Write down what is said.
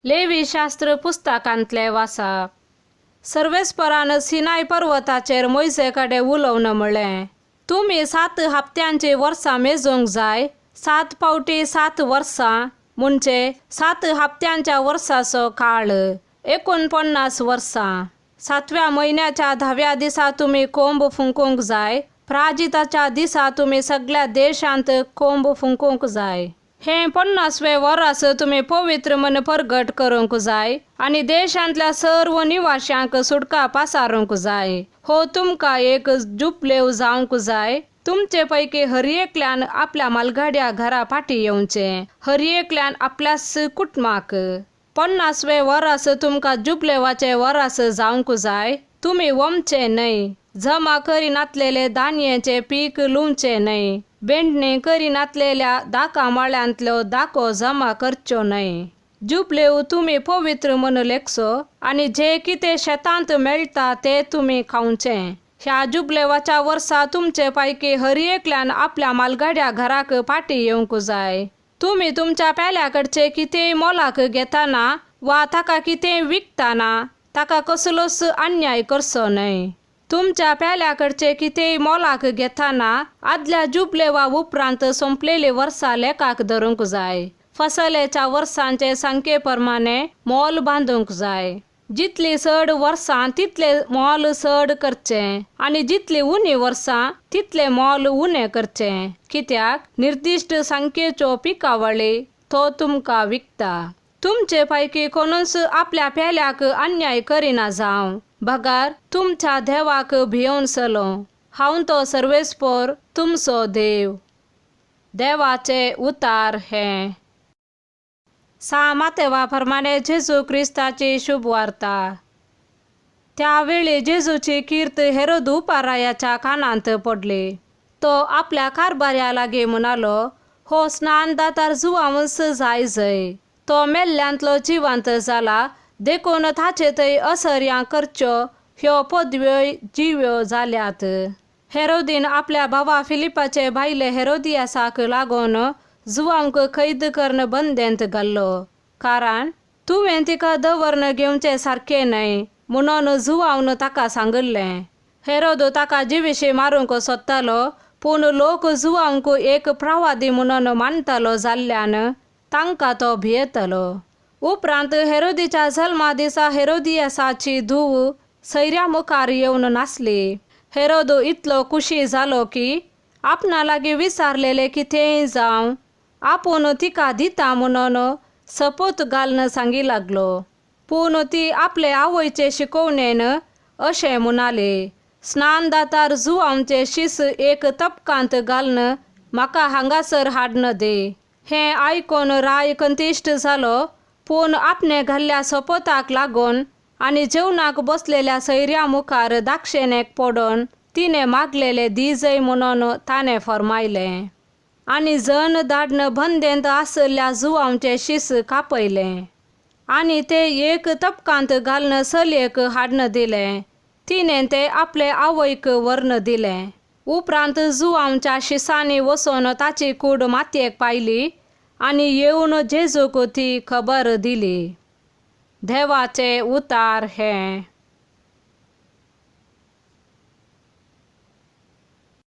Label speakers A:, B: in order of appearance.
A: लेवीशास्त्र पुस्तकांतलें वाचप. सर्वेस्परान सिनाय पर्वताचेर मोयजे कडेन उलोवन म्हळें, तुमी सात हप्त्यांची वर्सां मेजूंक जाय, सात फावटी सात वर्सां म्हणजे सात हप्त्यांच्या वर्साचो काळ, 49 वर्सां. सातव्या म्हयन्याच्या धाव्या दिसा तुमी कोंब फुंकूंक जाय. प्राजिताच्या दिसा तुमी सगळ्या देशांत कोंब फुंकूंक जाय. हें 50वें वर्स तुमी पवित्र म्हण परगट करूंक जाय आनी देशांतल्या सर्व निवाशांक सुटका पासारूंक जाय. हो तुमकां एक जुपलेव जावंक जाय. तुमचे पैकी हर एकल्यान आपल्या मालगाड्या घरा फाटीं येवचें, हर एकल्यान आपल्याच कुटुंबाक. 50वें वर्स तुमकां जुबलेवाचें वर्स जावंक जाय. तुमी वमचें न्हय, जमा करिनातलेले धान्याचें पीक लुवचें न्हय, बेंडणी करिनातलेल्या दाका माळ्यांतल्यो दाको जमा करच्यो न्हय. जुबलेव तुमी पवित्र म्हण लेखचो आनी जें कितें शेतांत मेळटा तें तुमी खावचें. ह्या जुबलेवाच्या वर्सा तुमचे पैकी हर एकल्यान आपल्या मालगाड्या घराक फाटीं येवंक जाय. तुमी तुमच्या पेल्या कडचे कितेंय मोलाक घेतना वा ताका कितेंय विकतना ताका कसलोच अन्याय करचो न्हय. तुमच्या पेल्या कडचे कितेंय मोलाक घेतना आदल्या जुबलेवा उपरांत सोंपलेली वर्सां लेखाक धरूंक जाय. फसलेच्या वर्सांचे संख्ये प्रमाणे मोल बांदूंक जाय. जितली चड वर्सां तितले मोल चड करचें आनी जितली उणी वर्सां तितले मोल उणें करचें, कित्याक निर्दिश्ट संख्येच्यो पिकावळी तो तुमकां विकता. तुमचे पैकी कोणूच आपल्या पेल्याक अन्याय करिना जावं, बगर तुमच्या देवाक भियोवन चलो. हांव तो सर्वेस्पोर तुमचो देव. देवाचे उतार हें. सा मातेवा प्रमाणे जेजू क्रिस्ताची शुभवार्ता. त्यावेळी जेजूची कीर्त हेरोद उपारायाच्या कानांत पडली. तो आपल्या कारभाऱ्या लागीं म्हणालो, हो स्नानदातार जुवांवच जाय जय. तो मेल्ल्यांतलो जिवंत जाला, देखून ताचे थंय असर्यां करच्यो ह्यो पदव्यो जिव्यो जाल्यात. हेरोदीन आपल्या भावा फिलिपाचे भायले हेरोदियासाक लागून जुवांक कैद करून बंदेंत घाल्लो, कारण तुवें तिका दवਰਨ घेवचें सारकें न्हय म्हणून जुवावन ताका सांगिल्लें. हेरोद ताका जिविशी मारूंक सोदतालो, पूण लोक जुवांक एक प्रवादी म्हणून मानतालो जाल्ल्यान तांकां तो भियेतालो. उपरांत हेरोदीच्या जल्मा दिसा हेरोदियासाची धूव सैऱ्या मुखार येवन नाचली. हेरोद इतलो खुशी जालो की आपणा लागीं विचारलेलें कितेंय जावं आपूण तिका दिता म्हणून सपोत घालून सांगी लागलो. पूण ती आपले आवयचे शिकोवणेन अशें म्हणाली, स्नानदातार जुवांचे शीस एक तपकांत घालून म्हाका हांगासर हाडन दी. हें आयकून राय कंतिश्ट जालो, पूण आपणे घाल्ल्या सोपोताक लागून आनी जेवणाक बसलेल्या सैऱ्या मुखार दाक्षेणेक पडून तिणें मागलेलें दी जय म्हणून ताणें फर्मायलें आनी जण धाडन बंदेंत आशिल्ल्या जुवांचें शीस कापयलें आनी ते एक तपकांत घालून चलयेक हाडन दिलें. तिणें तें आपले आवयक व्हरून दिलें. उपरांत जुवांच्या शिसांनी वचून ताची कूड मातयेक पायली आनी येवन जेजूक ती खबर दिली. देवाचे उतार हें.